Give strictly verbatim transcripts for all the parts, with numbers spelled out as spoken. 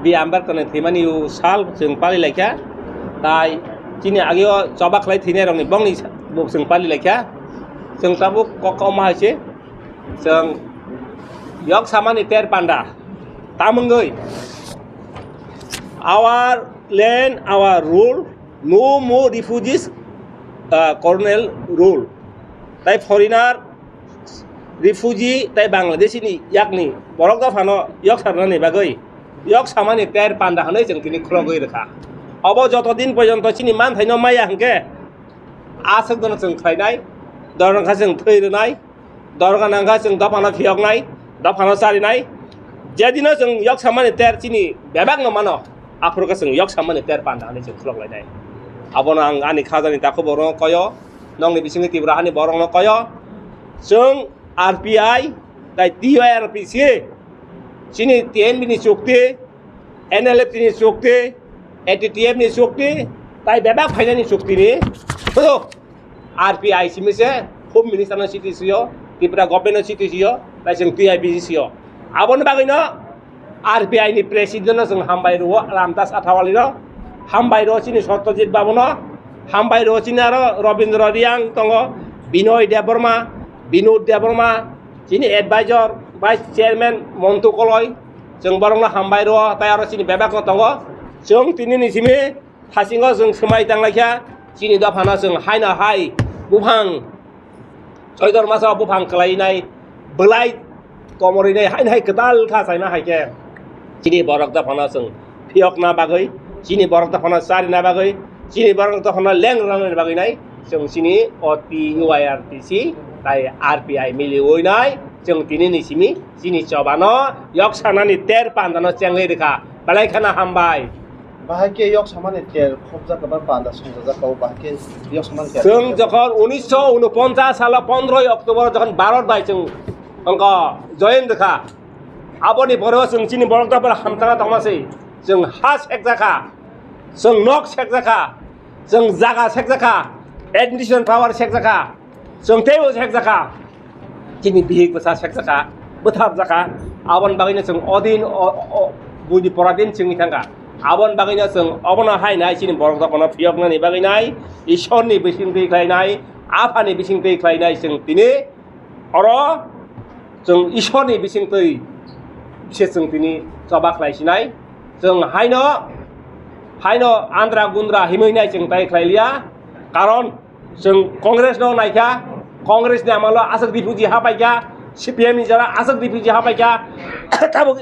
Bi Ambedkar ni thwimani o sal chwng pali laikha, tai chini ageo choba khlai thwinai rokni bongni sa-, bo chwng pali laikha. Chwng tabuk kok kok ma hai se, chwng yok samani ter panda. Tamungoi, our land, our rule, no more refugees, uh, colonial rule. Tai foreigner, refugee tai Bangladeshi ni yakni borok dophano yok sarnani bagwi, yok samani ter panda hwnwi chwng tini khulogwi rwkha. Obo joto din porjonto chini manthaino maya hwnkhe, aswk dono chwng khlainai, dorong kha chwng thwi rwnai, dorong nang kha chwng dophano phiyoknai, dophano charinai. Jedino chwng yok samani ter chini bebakno mano, aphuru khe chwng yok samani ter panda hwnwi chwng khulok lainai. Abono ang ani khajani takhuk borokno koyo, nokni bisingo Tripura hani borokno koyo. Chwng R P I tai T Y R P C, chini T N B ni chukti, N L F T ni chukti, A T T F ni chukti, tai bebak phainani chukti ni. Phuru R P I simi se Home Minister no chiti sio, Tripura Government no chiti sio, tai chwng T I B C sio. Aboni bagwi no R P I ni President no chwng hambai rwo, Ramdas Athawale no hambai rwo, chini Satyajit Babu no hambai rwo, chini aro Rabindra Reang tongo, Binoy Debbarma, Binod Debbarma, chini advisor, Vice Chairman Montu Koloi, chwng borokno hambai rwo, tai aro chini bebak no tongo. Chwng tini ni simi thasingo chwng swmai tanglaikha, chini dophano chwng haino hai buphang, choidor masa buphang kwlainai, bwlai komorwi nai haino hai kwtal kha chaina hai khe. Chini borok dophano chwng phiyokna bagwi, chini borok dophano charina bagwi, chini borok dophano leng rwna bagwi nai chwng chini o T Y R T C tai R P I miliwi nai chwng tini ni simi chini chobano yok sanani ter pandano chengwi rwkha. Belai kheno hambai. Bahai khe yok samani ter khobjak ba panda songjajakao, bahai khe yok samani ter. Chwng jokhon unisho unoponchas salo pondroi October jokhon Bharat bai chwng wngkha join rwkha, aboni pore o chwng chini borok dophano hamjakna tongma se. Chwng ha sekjakha, chwng nok sekjakha, chwng jaga sekjakha, administration power sekjakha, chwng teibo sekjakha. Chini bihik bwsa sekjakha, bwtharjakha. Aboni bagwino chwng odin, o, o, buini pora din chwngwi thangkha. Aboni bagwino chwng obono hai nai chini borok dophano phiyoknani bagwi nai, Ishorni bisingtwi khlainai, Aphani bisingtwi khlainai chwng tini oro chwng Ishorni bisingtwi se chwng tini choba khlai sinai. Chwng haino, haino andra gundra himwi nai chwng tai khlai liya. Karon chwng Congress no naikha, Congress ni amalo aswk refugee hapaikha, C P M ni jora aswk refugee hapaikha, tabuk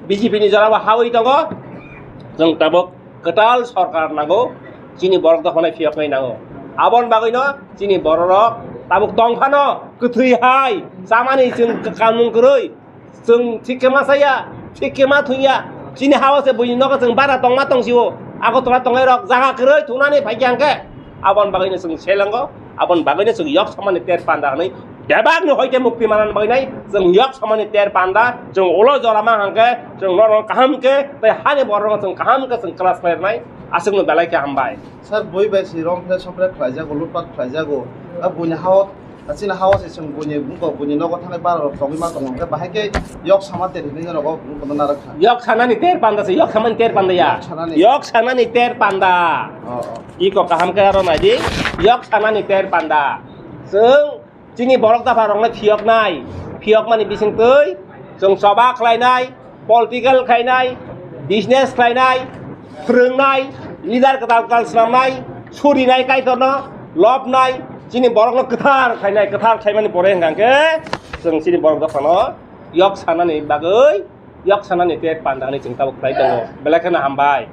B J P ni jora bo hawi tongo. Chwng tabuk kwtal sorkar nango, chini borok dophano phiyoknai nango. Aboni bagwino chini bororok tabuk tongphano kwthwi hai chamani chwng kanmung kwrwi. Chwng thik khe ma saya, thik khe ma thungya. Chini hao se buini nogo chwng bara tongma tongsio. Agartala tongnai rok jaga kwrwi thunani phaikya hwnkhe. Aboni bagwino chwng selengo, aboni bagwino chwng yok samani ter panda hwnwi bebakni hoite mukti manani bagwi nai chwng yok samani ter panda, chwng ulo jora ma hwnkhe chwng norok kaham khe tei hani borok chwng kaham khe chwng class khlai rwnai. Aswkno belai khe hambai. Sir, bui bai si romphre sompre khlaijago, lutpat khlaijago. A buini hao, a chini hao se chwng buini bumko, buini nogo thangnai bara rok tongwi ma tongo. Hwnkhe bahai khe yok sama ter hinwi norok o bumko no narwk kha. Yok sanani ter panda se, yok samani ter panda ya. Yok sanani. Yok sanani ter panda. Oh, oh. Iko kaham khe aro nai di. Yok sanani ter panda. Chwng chini borok dopha rokno phiyoknai, phiyokmani bisingtwi chwng choba khlainai, political khlainai, business khlainai, phwrwngnai, leader kwtal kwtal swnamnai, surinai Kaitorno lobnai, chini borokno kwthar khlainai, kwthar khlaimani pore hwnkha hwnkhe chwng chini borok dophano yok sanani bagwi, yok sanani ter panda hwnwi chwng tabuk khlai tongo. Belai kheno hambai.